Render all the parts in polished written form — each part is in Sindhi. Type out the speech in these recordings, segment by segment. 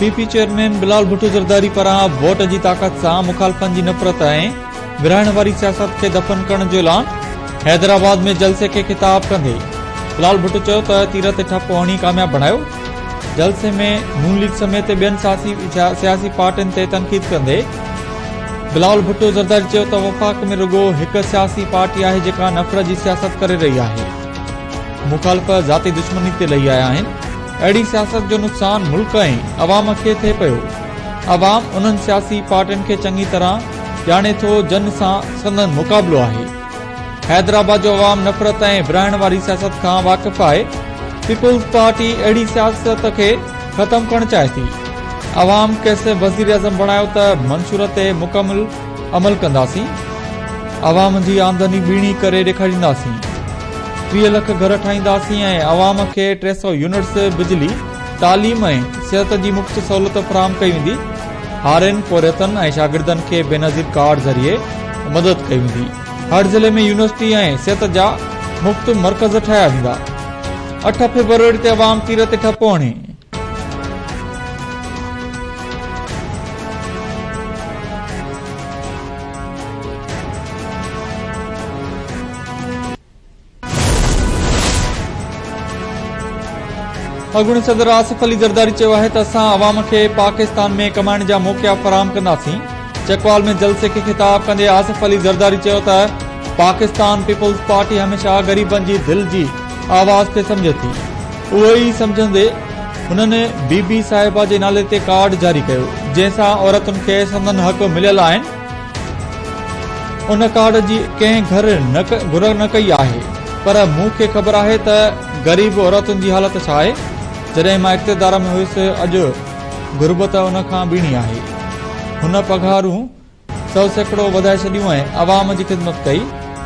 P P chairman Bilawal Bhutto Zardari پاران ووٽ جي طاقت سان مخالفن جي نفرت ۽ ورهائڻ واري سياست کي دفن ڪرڻ جو اعلان، حيدرآباد ۾ جلسي کي خطاب ڪندي بلاول ڀٽو چيو ته تير تي ٺپو هڻي ڪامياب بڻايو، جلسي ۾ نون ليگ سميت ٻين سياسي پارٽين تي تنقيد ڪندي بلاول ڀٽو زرداري چيو ته وفاق ۾ رڳو هڪ سياسي پارٽي آهي جيڪا نفرت جي سياست ڪري رهي آهي، مخالف ذاتي دشمني تي لهي آيا آهن. اهڙي سياست جو نقصان ملڪ ۽ عوام کي ٿئي پيو. عوام انهن سياسي پارٽين کي چڱي طرح ڄاڻي ٿو جن سان سندن مقابلو آهي. حيدرآباد جو عوام نفرت ۽ ورهائڻ واري سياست کان واقف آهي. پيپلز پارٽي اهڙي سياست کي ختم ڪرڻ چاهي ٿي. عوام کيس وزيراعظم بڻايو ته منشور تي مڪمل عمل ڪنداسين. عوام جي آمدني ٻيڻي ڪري ڏيکارينداسين. 30 لک گهر ٺاهينداسين ۽ عوام کي 300 يونٽس بجلي، تعليم ۽ صحت جي مفت سهولت فراهم ڪئي ويندي، هارين، پورهيتن ۽ شاگردن کي بينظير ڪارڊ ذريعي مدد ڪئي ويندي، هر ضلعي ۾ يونيورسٽي ۽ صحت جا مفت مرڪز ٺاهيا ويندا. اٺ فيبروري تي عوام تير تي ٺپو هڻي. اڳوڻي صدر آصف علي زرداري چيو آهي ته اسان عوام کي پاڪستان ۾ ڪمائڻ جا موقعا فراهم ڪنداسين. چڪوال ۾ جلسي کي خطاب ڪندي آصف علي زرداري چيو ته پاڪستان پيپلز پارٽي هميشه غريبن جي دل جي آواز کي سمجهي ٿي. اهو ئي سمجهندي هنن بي بي صاحبه جي نالي تي ڪارڊ جاري ڪيو جنهن سان عورتن کي سندن حق مليل آهن. ان ڪارڊ جي ڪنهن گهر نه گهر نه ڪئي آهي پر مون کي خبر آهي ته غريب عورتن جي حالت ڇا آهي جڏهن مان اقتدار ۾ هيس اڄ غربت ان کان ٻيڻي آهي هن پگهارون 100% وڌائي ڇڏيون ۽ عوام جي خدمت ڪئي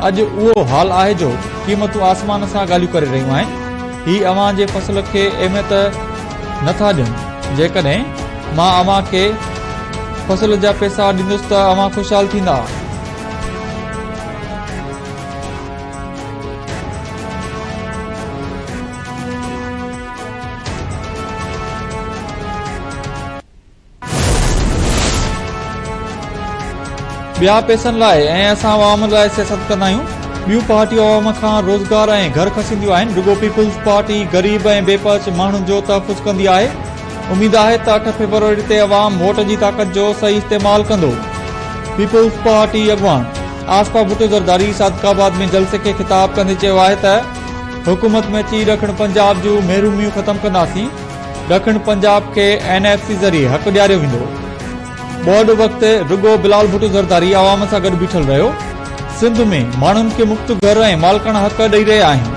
اڄ اهو حال آهي جو قيمتون آسمان سان ڳالهيون ڪري رهيون آهن هي اوهان جي فصل کي اهميت نه ٿا ڏين جيڪڏهن مان اوهان کي فصل جا پئسا ڏيندس ته اوهان خوشحال ٿيندا. ٻيا پئسن لاء ۽ اسان عوام لاء سياست ڪندا آهيون، ٻيون پارٽيون عوام کان روزگار ۽ گهر کسينديون آهن، رڳو پيپلز پارٽي غريب ۽ بي پهچ ماڻهن جو تحفظ ڪندي آهي، اميد آهي ته اٺ فيبروري تي عوام ووٽ جي طاقت جو صحيح استعمال ڪندو. پيپلز پارٽي اڳواڻ آصفه ڀٽو زرداري صادق آباد ۾ جلسي کي خطاب ڪندي چيو آهي ته حڪومت ۾ اچي ڏکڻ پنجاب جون محروميون ختم ڪنداسين، ڏکڻ پنجاب کي اين ايف سي ذريعي حق ڏياريو ويندو. ٻوڏ وقت رڳو بلاول ڀٽو زرداري عوام سان گڏ بيٺل رهيو، سنڌ ۾ ماڻهن کي مفت گهر ۽ مالڪاڻا حق ڏئي رهيا آهيون،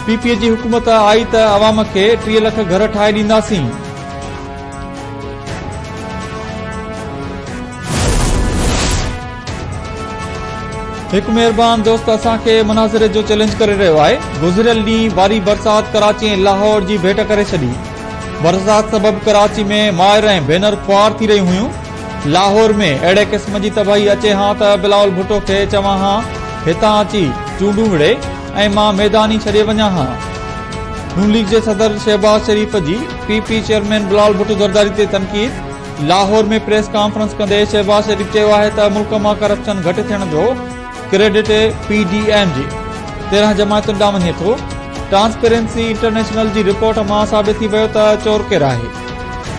پي پي جي حڪومت آئي ته عوام کي 30 لک گهر ٺاهي ڏينداسين. هڪ مهربان دوست اسان کي مناظري جو چئلينج ڪري رهيو آهي، گذريل ڏينهن واري برسات ڪراچي ۽ لاهور جي ڀيٽ ڪري ڇڏي. برسات سبب ڪراچي ۾ مائر ۽ ڀينر خوار ٿي رهيون هيون، لاهور ۾ اهڙي قسم جي تباهي اچي هان ته بلاول ڀٽو کي چوان هان هتان اچي چونڊون وڙهي ۽ مان ميدان ئي ڇڏي وڃان هان. نون ليگ جي صدر شهباز شريف جي P P chairman Bilawal Bhutto Zardari تي تنقيد، لاهور ۾ پريس ڪانفرنس ڪندي شهباز شريف چيو آهي ته ملڪ مان ڪرپشن گهٽ ٿيڻ جو ڪريڊٽ پي ڊي ايم جي 13 جماعتن ڏانهن وڃي ٿو، ٽرانسپيرنسي انٽرنيشنل جي رپورٽ مان ثابت ٿي ويو ته چور ڪير آهي،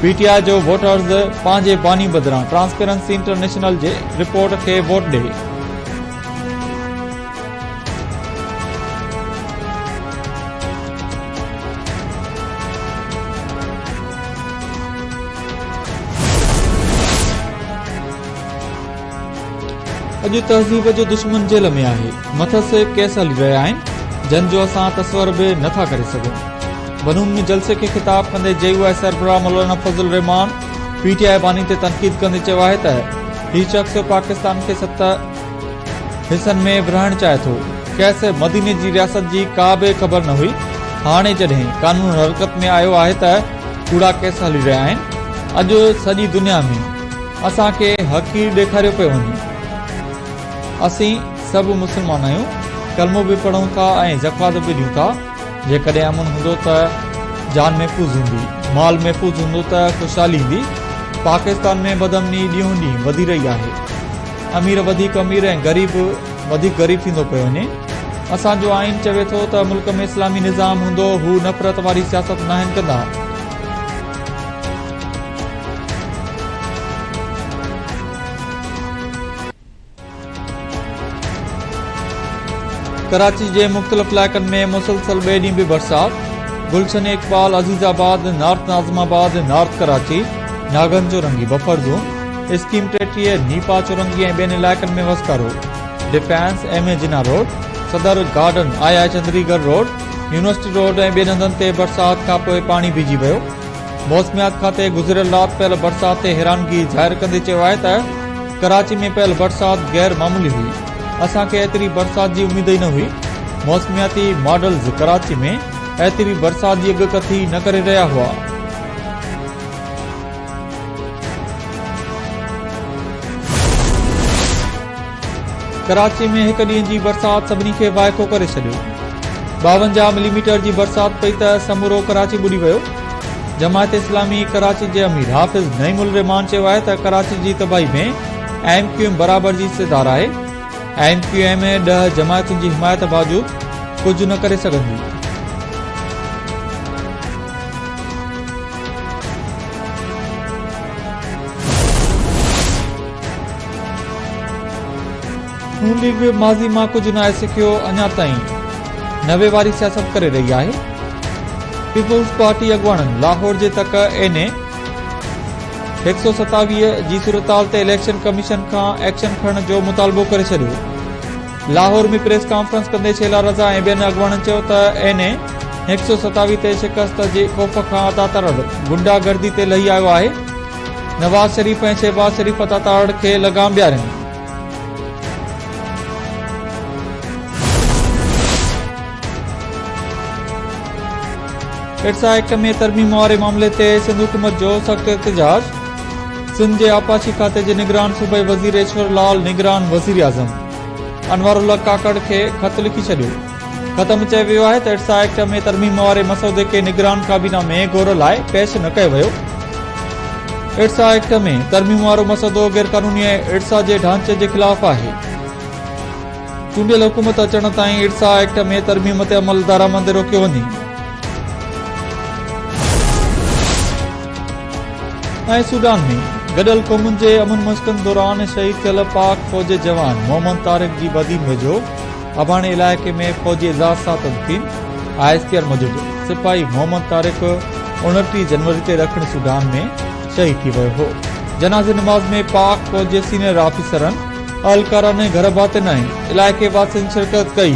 پي ٽي آء جو ووٽرز پنهنجي باني بدران ٽرانسپيرنسي انٽرنيشنل جي رپورٽ کي ووٽ ڏئي. اڄ تهذيب جو دشمن جيل ۾ آهي، مٿس ڪيس هلي رهيا آهن، جن جو اسان تصور به نه ٿا ڪري سگهون. بنون ۾ جلسي کي خطاب ڪندي جي يو آء سربراهه مولانا فضل الرحمان پي ٽي آء باني تي تنقيد ڪندي چيو آهي ته هي شخص پاڪستان کي ست حصن ۾ ورهائڻ چاهي ٿو، کيس مديني جي رياست جي ڪا به خبر نه هئي، هاڻي جڏهن قانون حرڪت ۾ آيو آهي ته ڪوڙا ڪيس هلي رهيا آهن، اڄ سڄي دنيا ۾. اسان کي حقير ڏيکاريو پيو وڃي. اسين سڀ مسلمان آهيون، ڪلمو به پڙهون ٿا ۽ زڪوات به ڏيون ٿا. جيڪڏهن امن هوندو ته جان محفوظ هوندي، مال محفوظ هوندو ته خوشحالي ايندي، پاڪستان ۾ بدامني ڏينهون ڏينهن وڌي رهي آهي، امير وڌيڪ امير ۽ غريب وڌيڪ غريب ٿيندو پيو وڃي، اسان جو آئين چوي ٿو ته ملڪ ۾ اسلامي نظام هوندو، هو نفرت واري سياست ناهن ڪندا. ڪراچي جي مختلف علائقن ۾ مسلسل ٻئي ڏينهن به برسات، Gulshan Iqbal, Azizabad, north Nazimabad, north Karachi, Nagan Chowrangi, buffer zone, scheme 33، NEPA Chowrangi ۽ ٻين علائقن ۾ وسڪارو، defence, M A Jinnah road, Saddar garden, I I Chundrigar road, university road ۽ ٻين هنڌن تي برسات کانپوء پاڻي بيهجي ويو. موسميات کاتي گذريل رات پيل برسات تي حيرانگي ظاهر ڪندي چيو آهي ته ڪراچي ۾ پيل برسات غير معمولي هئي، اسان کي ايتري برسات جي اميد ئي نه هئي، موسمياتي ماڊلز ڪراچي ۾ ايتري برسات جي اڳڪٿي نه ڪري رهيا هئا. ڪراچي ۾ هڪ ڏينهن جي برسات سڀني کي وائکو ڪري ڇڏيو، 52 ملي ميٽر جي برسات پئي ته سمورو ڪراچي ٻڏي ويو. جماعت اسلامي ڪراچي جي امير حافظ نعيم الرحمان چيو آهي ته ڪراچي جي تباهي ۾ ايم ڪيو ايم برابر جي حصيدار آهي، ايم ڪيو ايم 10 جماعتن جي حمايت باوجود ڪجهه نه ڪري سگهندي. نون ليگ ماضي مان ڪجهه ناهي سکيو، اڃا تائين 90 واري سياست ڪري رهي آهي، پيپلز پارٽي اڳواڻن لاهور جي تڪ اين اي 127 جي صورتحال تي اليڪشن ڪميشن کان ايڪشن کڻڻ جو مطالبو ڪري ڇڏيو. لاهور ۾ پريس ڪانفرنس ڪندي شيلا رضا ۽ ٻين اڳواڻن چيو ته اين اي 127 تي شڪست جي خوف کان عطا تارڙ غنڊا گردي تي لهي آيو آهي، نواز شريف ۽ شهباز شريف عطا تارڙ کي لغام ڏيارين. ارسا ايڪٽ ۾ ترميم واري معاملي تي سنڌ حڪومت جو سخت احتجاج، سنڌ جي آبپاشي کاتي جي نگران صوبائي وزير ايشور لال نگران وزيراعظم انوار الحق ڪاڪڙ کي خط لکي ڇڏيو. خط ۾ چيو ويو آهي ته ارسا ايڪٽ ۾ ترميم واري مسودي کي نگران ڪابينا ۾ غور لاء پيش نه ڪيو ويو. ارسا ايڪٽ ۾ ترميم وارو مسودو غيرقانوني ۽ ارسا جي ڍانچي جي خلاف آهي. چونڊيل حڪومت اچڻ تائين ارسا ايڪٽ ۾ ترميم تي عملدرآمد روڪيو وڃي. ۽ سوڊان ۾ گڏيل قومن جي امن مشقن دوران شهيد ٿيل پاڪ فوج جي جوان محمد طارق جي بدين ويجهو اباڻي علائقي ۾ فوجي اعزاز سان تدفين، I S P R موجب سپاهي محمد طارق 29 جنوري تي ڏکڻ سوڊان ۾ شهيد ٿي ويو هو. جنازي نماز ۾ پاڪ فوج جي سينيئر آفيسرن، اهلڪارن ۽ گهر ڀاتين ۽ علائقي واسين شرڪت ڪئي.